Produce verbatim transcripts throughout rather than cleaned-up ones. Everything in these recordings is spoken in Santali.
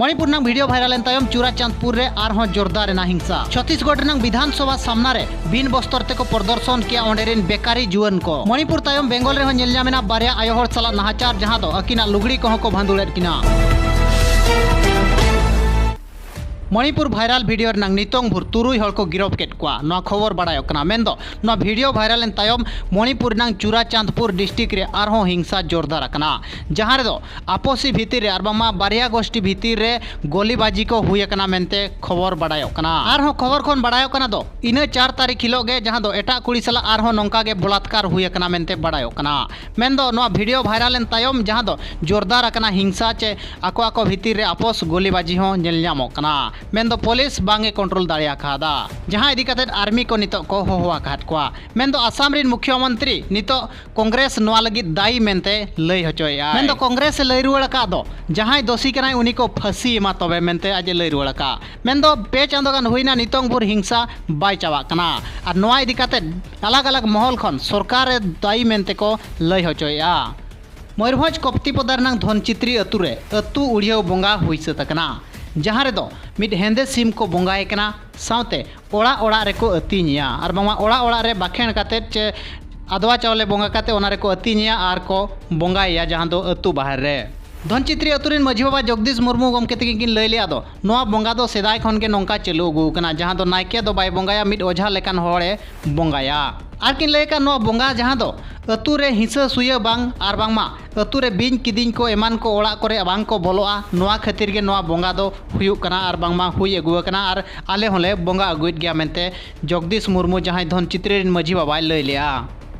ᱢᱚᱬᱤᱯᱩᱨ ᱨᱮᱱᱟᱝ ᱵᱷᱤᱰᱤᱭᱳ ᱵᱷᱟᱭᱨᱟᱞ ᱮᱱ ᱛᱟᱭᱚᱢ ᱪᱩᱨᱟᱪᱟᱸᱫᱽᱯᱩᱨ ᱨᱮ ᱟᱨᱦᱚᱸ ᱡᱳᱨᱫᱟᱨ ᱮᱱᱟ ᱦᱤᱝᱥᱟ᱾ ᱪᱷᱚᱛᱤᱥᱜᱚᱰ ᱨᱮᱱᱟᱝ ᱵᱤᱫᱷᱟᱱ ᱥᱚᱵᱷᱟ ᱥᱟᱢᱱᱟ ᱨᱮ ᱵᱤᱱ ᱵᱚᱥᱛᱚᱨ ᱛᱮᱠᱚ ᱯᱨᱚᱫᱚᱨᱥᱚᱱ ᱠᱮᱜᱼᱟ ᱚᱸᱰᱮ ᱨᱮᱱ ᱵᱮᱠᱟᱨᱤ ᱡᱩᱣᱟᱹᱱ ᱠᱚ᱾ ᱢᱚᱬᱤᱯᱩᱨ ᱛᱟᱭᱚᱢ ᱵᱮᱝᱜᱚᱞ ᱨᱮᱦᱚᱸ ᱧᱮᱞ ᱧᱟᱢ ᱮᱱᱟ ᱵᱟᱨᱭᱟ ᱟᱭᱳ ᱦᱚᱲ ᱥᱟᱞᱟᱜ ᱱᱟᱦᱟᱪᱟᱨ, ᱡᱟᱦᱟᱸ ᱫᱚ ᱟᱹᱠᱤᱱᱟᱜ ᱞᱩᱜᱽᱲᱤ ᱠᱚᱦᱚᱸ ᱠᱚ ᱵᱷᱟᱸᱫᱩᱲᱮᱫ ᱠᱤᱱᱟ᱾ ᱢᱚᱬᱤᱯᱩᱨ ᱵᱷᱟᱭᱨᱟᱞ ᱵᱷᱤᱰᱤᱭᱳ ᱨᱮᱱᱟᱝ ᱱᱤᱛᱚᱝ ᱵᱷᱳᱨ ᱛᱩᱨᱩᱭ ᱦᱚᱲ ᱠᱚ ᱜᱤᱨᱚᱯ ᱠᱮᱫ ᱠᱚᱣᱟ, ᱱᱚᱣᱟ ᱠᱷᱚᱵᱚᱨ ᱵᱟᱲᱟᱭᱚᱜ ᱠᱟᱱᱟ᱾ ᱢᱮᱱᱫᱚ ᱱᱚᱣᱟ ᱵᱷᱤᱰᱤᱭᱳ ᱵᱷᱟᱭᱨᱟᱞ ᱮᱱ ᱛᱟᱭᱚᱢ ᱢᱚᱬᱤᱯᱩᱨ ᱨᱮᱱᱟᱝ ᱪᱩᱨᱟᱪᱟᱸᱫᱽᱯᱩᱨ ᱰᱤᱥᱴᱨᱤᱠᱴ ᱨᱮ ᱟᱨᱦᱚᱸ ᱦᱤᱝᱥᱟ ᱡᱳᱨᱫᱟᱨ ᱟᱠᱟᱱᱟ, ᱡᱟᱦᱟᱸ ᱨᱮᱫᱚ ᱟᱯᱚᱥᱤ ᱵᱷᱤᱛᱤᱨ ᱨᱮ ᱟᱨ ᱵᱟᱝᱢᱟ ᱵᱟᱨᱭᱟ ᱜᱳᱥᱴᱤ ᱵᱷᱤᱛᱤᱨ ᱨᱮ ᱜᱚᱞᱤᱵᱟᱡᱤ ᱠᱚ ᱦᱩᱭ ᱟᱠᱟᱱᱟ ᱢᱮᱱᱛᱮ ᱠᱷᱚᱵᱚᱨ ᱵᱟᱲᱟᱭᱚᱜ ᱠᱟᱱᱟ᱾ ᱟᱨᱦᱚᱸ ᱠᱷᱚᱵᱚᱨ ᱠᱷᱚᱱ ᱵᱟᱲᱟᱭᱚᱜ ᱠᱟᱱᱟ ᱫᱚ ᱤᱱᱟᱹ ᱪᱟᱨ ᱛᱟᱹᱨᱤᱠᱷ ᱦᱤᱞᱳᱜ ᱜᱮ, ᱡᱟᱦᱟᱸ ᱫᱚ ᱮᱴᱟᱜ ᱠᱩᱲᱤ ᱥᱟᱞᱟᱜ ᱟᱨᱦᱚᱸ ᱱᱚᱝᱠᱟ ᱜᱮ ᱵᱚᱞᱟᱛᱠᱟᱨ ᱦᱩᱭ ᱟᱠᱟᱱᱟ ᱢᱮᱱᱛᱮ ᱵᱟᱲᱟᱭᱚᱜ ᱠᱟᱱᱟ᱾ ᱢᱮᱱᱫᱚ ᱱᱚᱣᱟ ᱵᱷᱤᱰᱤᱭᱳ ᱵᱷᱟᱭᱨᱟᱞ ᱮᱱ ᱛᱟᱭᱚᱢ ᱡᱟᱦᱟᱸ ᱫᱚ ᱡᱳᱨᱫᱟᱨ ᱟᱠᱟᱱᱟ ᱦᱤᱝᱥᱟ ᱪᱮ ᱟᱠᱚ ᱟᱠᱚ ᱵᱷᱤᱛᱤᱨ ᱨᱮ ᱟᱯᱚᱥ ᱜᱚᱞᱤᱵᱟᱡᱤ ᱦᱚᱸ ᱧᱮᱞ ᱧᱟᱢᱚᱜ ᱠᱟᱱᱟ᱾ ᱢᱮᱱᱫᱚ ᱯᱩᱞᱤᱥ ᱵᱟᱝ ᱮ ᱠᱚᱱᱴᱨᱳᱞ ᱫᱟᱲᱮ ᱟᱠᱟᱫᱟ, ᱡᱟᱦᱟᱸ ᱤᱫᱤ ᱠᱟᱛᱮ ᱟᱨᱢᱤ ᱠᱚ ᱱᱤᱛᱚᱜ ᱠᱚ ᱦᱚᱦᱚ ᱟᱠᱟᱫ ᱠᱚᱣᱟ᱾ ᱢᱮᱱᱫᱚ ᱟᱥᱟᱢ ᱨᱮᱱ ᱢᱩᱠᱷᱭᱚᱢᱚᱱᱛᱨᱤ ᱱᱤᱛᱚᱜ ᱠᱚᱝᱜᱨᱮᱥ ᱱᱚᱣᱟ ᱞᱟᱹᱜᱤᱫ ᱫᱟᱭᱤ ᱢᱮᱱᱛᱮ ᱞᱟᱹᱭ ᱦᱚᱪᱚᱭᱮᱫᱼᱟ᱾ ᱢᱮᱱᱫᱚ ᱠᱚᱝᱜᱨᱮᱥ ᱮ ᱞᱟᱹᱭ ᱨᱩᱣᱟᱹᱲ ᱟᱠᱟᱫ ᱫᱚ ᱡᱟᱦᱟᱸᱭ ᱫᱳᱥᱤ ᱠᱟᱱᱟᱭ ᱩᱱᱤ ᱠᱚ ᱯᱷᱟᱹᱥᱤ ᱮᱢᱟ ᱛᱚᱵᱮ ᱢᱮᱱᱛᱮ ᱟᱡ ᱮ ᱞᱟᱹᱭ ᱨᱩᱣᱟᱹᱲ ᱟᱠᱟᱫ᱾ ᱢᱮᱱᱫᱚ ᱯᱮ ᱪᱟᱸᱫᱳ ᱜᱟᱱ ᱦᱩᱭᱱᱟ ᱱᱤᱛᱚᱝ ᱵᱷᱳᱨ ᱦᱤᱝᱥᱟ ᱵᱟᱭ ᱪᱟᱵᱟᱜ ᱠᱟᱱᱟ᱾ ᱟᱨ ᱱᱚᱣᱟ ᱤᱫᱤ ᱠᱟᱛᱮ ᱟᱞᱟᱜᱽ ᱟᱞᱟᱜᱽ ᱢᱚᱦᱚᱞ ᱠᱷᱚᱱ ᱥᱚᱨᱠᱟᱨ ᱮ ᱫᱟᱭᱤ ᱢᱮᱱᱛᱮ ᱠᱚ ᱞᱟᱹᱭ ᱦᱚᱪᱚᱭᱮᱫᱼᱟ᱾ ᱢᱚᱭᱩᱨᱵᱷᱚᱸᱡᱽ ᱠᱚᱯᱛᱤᱯᱚᱫᱟ ᱨᱮᱱᱟᱝ ᱫᱷᱚᱱᱪᱤᱛᱨᱤ ᱟᱹᱛᱩ ᱨᱮ ᱟᱹᱛᱩ ᱩᱲᱤᱭᱟᱹᱣ ᱵᱚᱸᱜᱟ ᱦᱩᱭ ᱥᱟᱹᱛ ᱟᱠᱟᱱᱟ, ᱡᱟᱦᱟᱸ ᱨᱮᱫᱚ ᱢᱤᱫ ᱦᱮᱸᱫᱮ ᱥᱤᱢ ᱠᱚ ᱵᱚᱸᱜᱟᱭᱮ ᱠᱟᱱᱟ, ᱥᱟᱶᱛᱮ ᱚᱲᱟᱜ ᱚᱲᱟᱜ ᱨᱮᱠᱚ ᱟᱹᱛᱤᱧᱮᱭᱟ, ᱟᱨ ᱵᱟᱝᱢᱟ ᱚᱲᱟᱜ ᱚᱲᱟᱜ ᱨᱮ ᱵᱟᱠᱷᱮᱬ ᱠᱟᱛᱮᱫ ᱪᱮ ᱟᱫᱽᱣᱟ ᱪᱟᱣᱞᱮ ᱵᱚᱸᱜᱟ ᱠᱟᱛᱮᱫ ᱚᱱᱟ ᱨᱮᱠᱚ ᱟᱹᱛᱤᱧᱮᱭᱟ ᱟᱨ ᱠᱚ ᱵᱚᱸᱜᱟᱭᱮᱭᱟ, ᱡᱟᱦᱟᱸ ᱫᱚ ᱟᱹᱛᱩ ᱵᱟᱦᱮᱨ ᱨᱮ᱾ ᱫᱷᱚᱱᱪᱤᱛᱨᱤ ᱟᱹᱛᱩ ᱨᱮᱱ ᱢᱟᱹᱡᱷᱤ ᱵᱟᱵᱟ ᱡᱚᱜᱽᱫᱤᱥ ᱢᱩᱨᱢᱩ ᱜᱚᱢᱠᱮ ᱛᱟᱹᱠᱤᱱ ᱠᱤᱱ ᱞᱟᱹᱭ ᱞᱮᱫᱼᱟ ᱫᱚ, ᱱᱚᱣᱟ ᱵᱚᱸᱜᱟ ᱫᱚ ᱥᱮᱫᱟᱭ ᱠᱷᱚᱱ ᱜᱮ ᱱᱚᱝᱠᱟ ᱪᱟᱹᱞᱩ ᱟᱹᱜᱩ ᱟᱠᱟᱱᱟ, ᱡᱟᱦᱟᱸ ᱫᱚ ᱱᱟᱭᱠᱮ ᱫᱚ ᱵᱟᱭ ᱵᱚᱸᱜᱟᱭᱟ, ᱢᱤᱫ ᱚᱡᱷᱟ ᱞᱮᱠᱟᱱ ᱦᱚᱲᱮ ᱵᱚᱸᱜᱟᱭᱟ᱾ ᱟᱨ ᱠᱤᱱ ᱞᱟᱹᱭ ᱟᱠᱟᱫ ᱱᱚᱣᱟ ᱵᱚᱸᱜᱟ ᱡᱟᱦᱟᱸ ᱫᱚ ᱟᱹᱛᱩ ᱨᱮ ᱦᱤᱸᱥᱟᱹ ᱥᱩᱭᱟᱹ ᱵᱟᱝ ᱟᱨ ᱵᱟᱝᱢᱟ ᱟᱹᱛᱩ ᱨᱮ ᱵᱤᱧ ᱠᱤᱫᱤᱧ ᱠᱚ ᱮᱢᱟᱱ ᱠᱚ ᱚᱲᱟᱜ ᱠᱚᱨᱮ ᱵᱟᱝ ᱠᱚ ᱵᱚᱞᱚᱜᱼᱟ, ᱱᱚᱣᱟ ᱠᱷᱟᱹᱛᱤᱨ ᱜᱮ ᱱᱚᱣᱟ ᱵᱚᱸᱜᱟ ᱫᱚ ᱦᱩᱭᱩᱜ ᱠᱟᱱᱟ ᱟᱨ ᱵᱟᱝᱢᱟ ᱦᱩᱭ ᱟᱹᱜᱩ ᱟᱠᱟᱱᱟ, ᱟᱨ ᱟᱞᱮ ᱦᱚᱸᱞᱮ ᱵᱚᱸᱜᱟ ᱟᱹᱜᱩᱭᱮᱫ ᱜᱮᱭᱟ ᱢᱮᱱᱛᱮ ᱡᱚᱜᱽᱫᱤᱥ ᱢᱩᱨᱢᱩ, ᱡᱟᱦᱟᱸᱭ ᱫᱷᱚᱱᱪᱤᱛᱨᱤ ᱨᱮᱱ ᱢᱟᱹᱡᱷᱤ ᱵᱟᱵᱟᱭ ᱞᱟᱹᱭ ᱞᱮᱫᱼᱟ᱾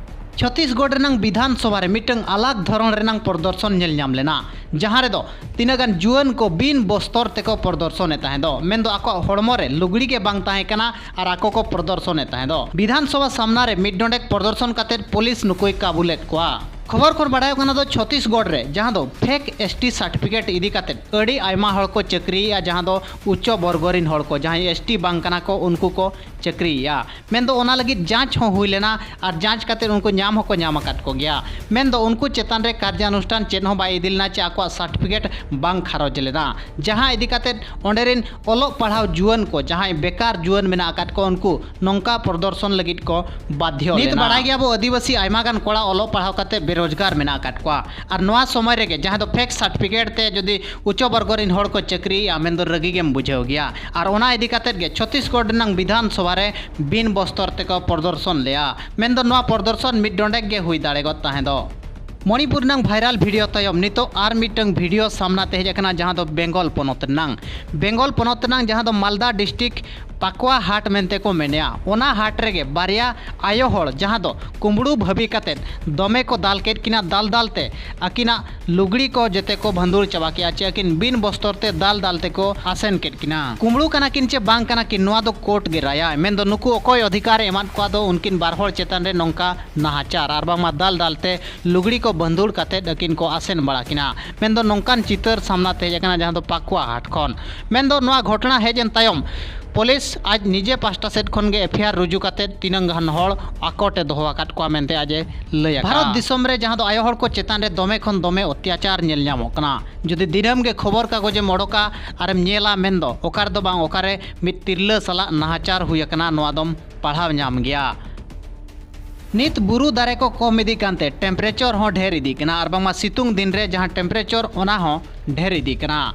ᱪᱷᱚᱛᱤᱥᱜᱚᱰ ᱨᱮᱱᱟᱝ ᱵᱤᱫᱷᱟᱱ ᱥᱚᱵᱷᱟ ᱨᱮ ᱢᱤᱫᱴᱟᱝ ᱟᱞᱟᱜᱽ ᱫᱷᱚᱨᱚᱱ ᱨᱮᱱᱟᱝ ᱯᱨᱚᱫᱚᱨᱥᱚᱱ ᱧᱮᱞ ᱧᱟᱢ ᱞᱮᱱᱟ, ᱡᱟᱦᱟᱸ ᱨᱮᱫᱚ ᱛᱤᱱᱟᱹᱜ ᱜᱟᱱ ᱡᱩᱣᱟᱹᱱ ᱠᱚ ᱵᱤᱱ ᱵᱚᱥᱛᱚᱨ ᱛᱮᱠᱚ ᱯᱨᱚᱫᱚᱨᱥᱚᱱᱮᱫ ᱛᱟᱦᱮᱸ ᱫᱚ, ᱢᱮᱱᱫᱚ ᱟᱠᱚᱣᱟᱜ ᱦᱚᱲᱢᱚ ᱨᱮ ᱞᱩᱜᱽᱲᱤ ᱜᱮ ᱵᱟᱝ ᱛᱟᱦᱮᱸ ᱠᱟᱱᱟ ᱟᱨ ᱟᱠᱚ ᱠᱚ ᱯᱨᱚᱫᱚᱨᱥᱚᱱᱮᱫ ᱛᱟᱦᱮᱸ ᱫᱚ᱾ ᱵᱤᱫᱷᱟᱱ ᱥᱚᱵᱷᱟ ᱥᱟᱢᱱᱟ ᱨᱮ ᱢᱤᱫ ᱰᱚᱸᱰᱮᱠ ᱯᱨᱚᱫᱚᱨᱥᱚᱱ ᱠᱟᱛᱮᱫ ᱯᱩᱞᱤᱥ ᱱᱩᱠᱩᱭ ᱠᱟᱵᱩ ᱞᱮᱫ ᱠᱚᱣᱟ᱾ ᱠᱷᱚᱵᱚᱨ ᱠᱷᱚᱱ ᱵᱟᱰᱟᱭᱚᱜ ᱠᱟᱱᱟ ᱫᱚ ᱪᱷᱚᱛᱤᱥᱜᱚᱲ ᱨᱮ ᱡᱟᱦᱟᱸ ᱫᱚ fake S T certificate ᱤᱫᱤ ᱠᱟᱛᱮ ᱟᱹᱰᱤ ᱟᱭᱢᱟ ᱦᱚᱲ ᱠᱚ ᱪᱟᱹᱠᱨᱤᱭᱮᱫᱼᱟ, ᱡᱟᱦᱟᱸ ᱫᱚ ᱩᱪᱪᱚ ᱵᱚᱨᱜᱚ ᱨᱤᱱ ᱦᱚᱲ ᱠᱚ, ᱡᱟᱦᱟᱸᱭ S T ᱵᱟᱝ ᱠᱟᱱᱟ ᱠᱚ, ᱩᱱᱠᱩ ᱠᱚ ᱪᱟᱹᱠᱨᱤᱭᱮᱫᱼᱟ᱾ ᱢᱮᱱᱫᱚ ᱚᱱᱟ ᱞᱟᱹᱜᱤᱫ ᱡᱟᱸᱪ ᱦᱚᱸ ᱦᱩᱭ ᱞᱮᱱᱟ ᱟᱨ ᱡᱟᱸᱪ ᱠᱟᱛᱮ ᱩᱱᱠᱩ ᱧᱟᱢ ᱦᱚᱸᱠᱚ ᱧᱟᱢ ᱟᱠᱟᱫ ᱠᱚᱜᱮᱭᱟ᱾ ᱢᱮᱱᱫᱚ ᱩᱱᱠᱩ ᱪᱮᱛᱟᱱ ᱨᱮ ᱠᱟᱨᱡᱟᱱᱩᱥᱴᱷᱟᱱ ᱪᱮᱫ ᱦᱚᱸ ᱵᱟᱭ ᱤᱫᱤ ᱞᱮᱱᱟ ᱪᱮ ᱟᱠᱚᱣᱟᱜ certificate ᱵᱟᱝ ᱠᱷᱟᱨᱚᱡᱽ ᱞᱮᱱᱟ, ᱡᱟᱦᱟᱸ ᱤᱫᱤ ᱠᱟᱛᱮ ᱚᱸᱰᱮ ᱨᱤᱱ ᱚᱞᱚᱜ ᱯᱟᱲᱦᱟᱣ ᱡᱩᱣᱟᱹᱱ ᱠᱚ, ᱡᱟᱦᱟᱸᱭ ᱵᱮᱠᱟᱨ ᱡᱩᱣᱟᱹᱱ ᱢᱮᱱᱟᱜ ᱟᱠᱟᱫ ᱠᱚ, ᱩᱱᱠᱩ ᱱᱚᱝᱠᱟ ᱯᱨᱚᱫᱚᱨᱥᱚᱱ ᱞᱟᱹᱜᱤᱫ ᱠᱚ ᱵᱟᱫᱷᱭᱚ ᱱᱤᱛ ᱞᱮᱱᱟ᱾ ᱵᱟᱲᱟᱭ ᱜᱮᱭᱟ ᱵᱚ, ᱟᱹᱫᱤᱵᱟᱹᱥᱤ ᱟᱭᱢᱟ ᱜᱟᱱ ᱠᱚᱲᱟ ᱚᱞᱚᱜ ᱯᱟᱲᱦᱟᱣ ᱠᱟᱛᱮ ᱵᱮᱨᱳᱡᱽᱜᱟᱨ ᱢᱮᱱᱟᱜ ᱟᱠᱟᱫ ᱠᱚᱣᱟ᱾ ᱟᱨ ᱱᱚᱣᱟ ᱥᱚᱢᱚᱭ ᱨᱮᱜᱮ ᱡᱟᱦᱟᱸ ᱫᱚ fake certificate ᱛᱮ ᱡᱩᱫᱤ ᱩᱪᱪᱚ ᱵᱚᱨᱜᱚ ᱨᱤᱱ ᱦᱚᱲ ᱠᱚ ᱪᱟᱹᱠᱨᱤᱭᱮᱫᱼᱟ, ᱢᱮᱱᱫᱚ ᱨᱟᱹᱜᱤ ᱜᱮᱢ ᱵᱩᱡᱷᱟᱹᱣ ᱜᱮᱭᱟ᱾ ᱟᱨ ᱚᱱᱟ ᱤᱫᱤ ᱠᱟᱛᱮ ᱜᱮ ᱪᱷᱚᱛᱤᱥᱜᱚᱲ ᱨᱮᱱᱟᱝ ᱵᱤᱫᱷᱟᱱ ᱥᱚᱵᱷᱟ ᱨᱮ ᱵᱤᱱ ᱵᱚᱥᱛᱚᱨ ᱛᱮᱠᱚ ᱯᱨᱚᱫᱚᱨᱥᱚᱱ ᱞᱮᱫᱼᱟ᱾ ᱢᱮᱱᱫᱚ ᱱᱚᱣᱟ ᱯᱨᱚᱫᱚᱨᱥᱚᱱ ᱢᱤᱫ ᱰᱚᱸᱰᱮᱠ ᱜᱮ ᱦᱩᱭ ᱫᱟᱲᱮ ᱜᱚᱫ ᱛᱟᱦᱮᱸ ᱫᱚ᱾ ᱢᱚᱬᱤᱯᱩᱨ ᱨᱮᱱᱟᱝ viral video ᱛᱟᱭᱚᱢ ᱱᱤᱛᱚᱜ ᱟᱨ ᱢᱤᱫᱴᱟᱝ video ᱥᱟᱢᱱᱟ ᱛᱮ ᱦᱮᱡ ᱟᱠᱟᱱᱟ, ᱡᱟᱦᱟᱸ ᱫᱚ ᱵᱮᱝᱜᱚᱞ ᱯᱚᱱᱚᱛ ᱨᱮᱱᱟᱝ, ᱵᱮᱝᱜᱚᱞ ᱯᱚᱱᱚᱛ ᱨᱮᱱᱟᱝ ᱡᱟᱦᱟᱸ ᱫᱚ ᱢᱟᱞᱫᱟ district ᱯᱟᱠᱣᱟ ᱦᱟᱴ ᱢᱮᱱᱛᱮ ᱠᱚ ᱢᱮᱱᱮᱜᱼᱟ᱾ ᱚᱱᱟ ᱦᱟᱴ ᱨᱮᱜᱮ ᱵᱟᱨᱭᱟ ᱟᱭᱳ ᱦᱚᱲ, ᱡᱟᱦᱟᱸ ᱫᱚ ᱠᱩᱢᱵᱽᱲᱩ ᱵᱷᱟᱹᱵᱤ ᱠᱟᱛᱮᱫ ᱫᱚᱢᱮ ᱠᱚ ᱫᱟᱞ ᱠᱮᱫ ᱠᱤᱱᱟ, ᱫᱟᱞ ᱫᱟᱞ ᱛᱮ ᱟᱹᱠᱤᱱᱟᱜ ᱞᱩᱜᱽᱲᱤ ᱠᱚ ᱡᱮᱛᱮ ᱠᱚ ᱵᱷᱟᱺᱫᱩᱲ ᱪᱟᱵᱟ ᱠᱮᱜᱼᱟ, ᱪᱮ ᱟᱹᱠᱤᱱ ᱵᱤᱱ ᱵᱚᱥᱛᱚᱨ ᱛᱮ ᱫᱟᱞ ᱫᱟᱞ ᱛᱮᱠᱚ ᱟᱥᱮᱱ ᱠᱮᱫ ᱠᱤᱱᱟ᱾ ᱠᱩᱢᱵᱽᱲᱩ ᱠᱟᱱᱟ ᱠᱤᱱ ᱪᱮ ᱵᱟᱝ ᱠᱟᱱᱟ ᱠᱤᱱ, ᱱᱚᱣᱟ ᱫᱚ court ᱜᱮ ᱨᱟᱭᱟᱭ᱾ ᱢᱮᱱᱫᱚ ᱱᱩᱠᱩ ᱚᱠᱚᱭ ᱚᱫᱷᱤᱠᱟᱨ ᱮ ᱮᱢᱟᱫ ᱠᱚᱣᱟ ᱫᱚ ᱩᱱᱠᱤᱱ ᱵᱟᱨ ᱦᱚᱲ ᱪᱮᱛᱟᱱ ᱨᱮ ᱱᱚᱝᱠᱟ ᱱᱟᱦᱟᱪᱟᱨ ᱟᱨ ᱵᱟᱝᱢᱟ ᱫᱟᱞ ᱫᱟᱞ ᱛᱮ ᱞᱩᱜᱽᱲᱤ ᱠᱚ ᱵᱷᱟᱺᱫᱩᱲ ᱠᱟᱛᱮᱫ ᱟᱹᱠᱤᱱ ᱠᱚ ᱟᱥᱮᱱ ᱵᱟᱲᱟ ᱠᱤᱱᱟ᱾ ᱢᱮᱱᱫᱚ ᱱᱚᱝᱠᱟᱱ ᱪᱤᱛᱟᱹᱨ ᱥᱟᱢᱱᱟ ᱛᱮ ᱦᱮᱡ ᱟᱠᱟᱱᱟ, ᱡᱟᱦᱟᱸ ᱫᱚ ᱯᱟᱠᱩᱣᱟ ᱦᱟᱴ ᱠᱷᱚᱱ᱾ ᱢᱮᱱᱫᱚ ᱱᱚᱣᱟ ᱜᱷᱚᱴᱚᱱᱟ ᱦᱮᱡ ᱮᱱ ᱛᱟᱭᱚᱢ ᱯᱩᱞᱤᱥ ᱟᱡ ᱱᱤᱡᱮ ᱯᱟᱦᱴᱟ ᱥᱮᱫ ᱠᱷᱚᱱ ᱜᱮ F I R ᱨᱩᱡᱩ ᱠᱟᱛᱮᱫ ᱛᱤᱱᱟᱹᱝ ᱜᱟᱱ ᱦᱚᱲ ᱟᱠᱚᱴ ᱮ ᱫᱚᱦᱚ ᱟᱠᱟᱫ ᱠᱚᱣᱟ ᱢᱮᱱᱛᱮ ᱟᱡ ᱮ ᱞᱟᱹᱭ ᱟᱠᱟᱫᱼᱟ᱾ ᱵᱷᱟᱨᱚᱛ ᱫᱤᱥᱚᱢ ᱨᱮ ᱡᱟᱦᱟᱸ ᱫᱚ ᱟᱭᱳ ᱦᱚᱲ ᱠᱚ ᱪᱮᱛᱟᱱ ᱨᱮ ᱫᱚᱢᱮ ᱠᱷᱚᱱ ᱫᱚᱢᱮ ᱚᱛᱛᱟᱪᱟᱨ ᱧᱮᱞ ᱧᱟᱢᱚᱜ ᱠᱟᱱᱟ᱾ ᱡᱩᱫᱤ ᱫᱤᱱᱟᱹᱢ ᱜᱮ ᱠᱷᱚᱵᱚᱨ ᱠᱟᱜᱚᱡᱽ ᱮᱢ ᱚᱰᱚᱠᱟ ᱟᱨᱮᱢ ᱧᱮᱞᱟ, ᱢᱮᱱᱫᱚ ᱚᱠᱟ ᱨᱮᱫᱚ ᱵᱟᱝ ᱚᱠᱟᱨᱮ ᱢᱤᱫ ᱛᱤᱨᱞᱟᱹ ᱥᱟᱞᱟᱜ ᱱᱟᱦᱟᱪᱟᱨ ᱦᱩᱭ ᱟᱠᱟᱱᱟ, ᱱᱚᱣᱟ ᱫᱚᱢ ᱯᱟᱲᱦᱟᱣ ᱧᱟᱢ ᱜᱮᱭᱟ᱾ ᱱᱤᱛ ᱵᱩᱨᱩ ᱫᱟᱨᱮ ᱠᱚ ᱠᱚᱢ ᱤᱫᱤᱜ ᱠᱟᱱᱛᱮ temperature ᱦᱚᱸ ᱰᱷᱮᱨ ᱤᱫᱤᱜ ᱠᱟᱱᱟ ᱟᱨ ᱵᱟᱝᱢᱟ ᱥᱤᱛᱩᱝ ᱫᱤᱱ ᱨᱮ ᱡᱟᱦᱟᱸ temperature, ᱚᱱᱟ ᱦᱚᱸ ᱰᱷᱮᱨ ᱤᱫᱤᱜ ᱠᱟᱱᱟ᱾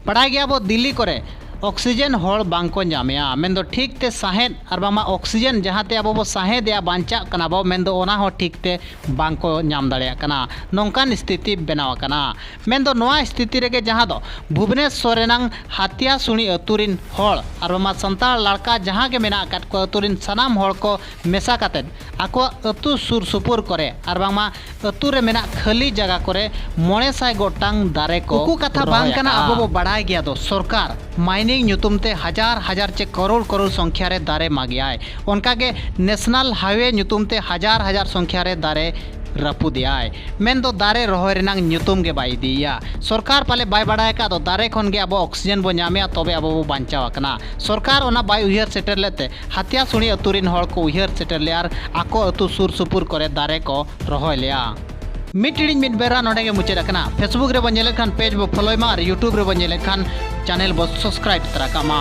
ᱵᱟᱲᱟᱭ ᱜᱮᱭᱟ ᱵᱚ, ᱫᱤᱞᱞᱤ ᱠᱚᱨᱮ oxygen ᱦᱚᱲ ᱵᱟᱝ ᱠᱚ ᱧᱟᱢᱮᱜᱼᱟ, ᱢᱮᱱᱫᱚ ᱴᱷᱤᱠ ᱛᱮ ᱥᱟᱦᱮᱫ ᱟᱨ ᱵᱟᱝᱢᱟ oxygen ᱡᱟᱦᱟᱸ ᱛᱮ ᱟᱵᱚ ᱵᱚ ᱥᱟᱦᱮᱫᱮᱜᱼᱟ, ᱵᱟᱧᱪᱟᱜ ᱠᱟᱱᱟ ᱵᱚ, ᱢᱮᱱᱫᱚ ᱚᱱᱟ ᱦᱚᱸ ᱴᱷᱤᱠ ᱛᱮ ᱵᱟᱝ ᱠᱚ ᱧᱟᱢ ᱫᱟᱲᱮᱭᱟᱜ ᱠᱟᱱᱟ᱾ ᱱᱚᱝᱠᱟᱱ ᱥᱛᱷᱤᱛᱤ ᱵᱮᱱᱟᱣ ᱟᱠᱟᱱᱟ᱾ ᱢᱮᱱᱫᱚ ᱱᱚᱣᱟ ᱥᱛᱷᱤᱛᱤ ᱨᱮᱜᱮ ᱡᱟᱦᱟᱸ ᱫᱚ ᱵᱷᱩᱵᱽᱱᱮᱥᱚᱨ ᱨᱮᱱᱟᱝ ᱦᱟᱛᱤᱭᱟ ᱥᱩᱲᱤ ᱟᱹᱛᱩ ᱨᱤᱱ ᱦᱚᱲ ᱟᱨ ᱵᱟᱝᱢᱟ ᱥᱟᱱᱛᱟᱲ ᱞᱟᱲᱠᱟ ᱡᱟᱦᱟᱸ ᱜᱮ ᱢᱮᱱᱟᱜ ᱟᱠᱟᱫ ᱠᱚᱣᱟ, ᱟᱹᱛᱩ ᱨᱤᱱ ᱥᱟᱱᱟᱢ ᱦᱚᱲ ᱠᱚ ᱢᱮᱥᱟ ᱠᱟᱛᱮᱫ ᱟᱠᱚᱣᱟᱜ ᱟᱹᱛᱩ ᱥᱩᱨ ᱥᱩᱯᱩᱨ ᱠᱚᱨᱮ ᱟᱨ ᱵᱟᱝᱢᱟ ᱟᱹᱛᱩ ᱨᱮ ᱢᱮᱱᱟᱜ ᱠᱷᱟᱹᱞᱤ ᱡᱟᱭᱜᱟ ᱠᱚᱨᱮ ᱢᱚᱬᱮ ᱥᱟᱭ ᱜᱚᱴᱟᱝ ᱫᱟᱨᱮ ᱠᱚ ᱩᱠᱩ ᱠᱟᱛᱷᱟ ᱵᱟᱝ ᱨᱚᱦᱚᱭ ᱠᱟᱱᱟ, ᱟᱠᱟᱫᱼᱟ᱾ ᱟᱵᱚ ᱵᱚ ᱵᱟᱲᱟᱭ ᱜᱮᱭᱟ ᱫᱚ, ᱥᱚᱨᱠᱟᱨ mining ᱧᱩᱛᱩᱢ ᱛᱮ ᱦᱟᱡᱟᱨ ᱦᱟᱡᱟᱨ ᱪᱮ ᱠᱚᱨᱳᱲ ᱠᱚᱨᱳᱲ ᱥᱚᱝᱠᱷᱭᱟ ᱨᱮ ᱫᱟᱨᱮ ᱢᱟᱜᱮᱜᱼᱟᱭ, ᱚᱱᱠᱟ ᱜᱮ national highway ᱧᱩᱛᱩᱢ ᱛᱮ ᱦᱟᱡᱟᱨ ᱦᱟᱡᱟᱨ ᱥᱚᱝᱠᱷᱭᱟ ᱨᱮ ᱫᱟᱨᱮ ᱨᱟᱹᱯᱩᱫᱮᱜᱼᱟᱭ, ᱢᱮᱱᱫᱚ ᱫᱟᱨᱮ ᱨᱚᱦᱚᱭ ᱨᱮᱱᱟᱜ ᱧᱩᱛᱩᱢ ᱜᱮ ᱵᱟᱭ ᱤᱫᱤᱭᱮᱫᱼᱟ᱾ ᱥᱚᱨᱠᱟᱨ ᱯᱟᱞᱮ ᱵᱟᱭ ᱵᱟᱲᱟᱭ ᱟᱠᱟᱫ ᱫᱚ ᱫᱟᱨᱮ ᱠᱷᱚᱱ ᱜᱮ ᱟᱵᱚ ᱚᱠᱥᱤᱡᱮᱱ ᱵᱚ ᱧᱟᱢᱮᱜᱼᱟ, ᱛᱚᱵᱮ ᱟᱵᱚ ᱵᱚ ᱵᱟᱧᱪᱟᱣ ᱟᱠᱟᱱᱟ᱾ ᱥᱚᱨᱠᱟᱨ ᱚᱱᱟ ᱵᱟᱭ ᱩᱭᱦᱟᱹᱨ ᱥᱮᱴᱮᱨ ᱞᱮᱫ ᱛᱮ ᱦᱟᱛᱤᱭᱟ ᱥᱩᱲᱤ ᱟᱹᱛᱩ ᱨᱤᱱ ᱦᱚᱲ ᱠᱚ ᱩᱭᱦᱟᱹᱨ ᱥᱮᱴᱮᱨ ᱞᱮᱫᱼᱟ ᱟᱨ ᱟᱠᱚ ᱟᱹᱛᱩ ᱥᱩᱨ ᱥᱩᱯᱩᱨ ᱠᱚᱨᱮ ᱫᱟᱨᱮ ᱠᱚ ᱨᱚᱦᱚᱭ ᱞᱮᱫᱼᱟ᱾ ᱢᱤᱫ ᱴᱤᱲᱤᱡ ᱢᱤᱫ ᱵᱮᱨᱟ ᱱᱚᱰᱮ ᱜᱮ ᱢᱩᱪᱟᱹᱫ ᱟᱠᱟᱱᱟ᱾ Facebook ᱨᱮᱵᱚᱱ ᱧᱮᱞᱮᱫ ᱠᱷᱟᱱ page ᱵᱚ follow ᱢᱟ ᱟᱨ YouTube ᱨᱮᱵᱚᱱ ᱧᱮᱞᱮᱫ ᱠᱷᱟᱱ channel ᱵᱚ subscribe ᱛᱟᱨᱟ ᱠᱟᱜ ᱢᱟ᱾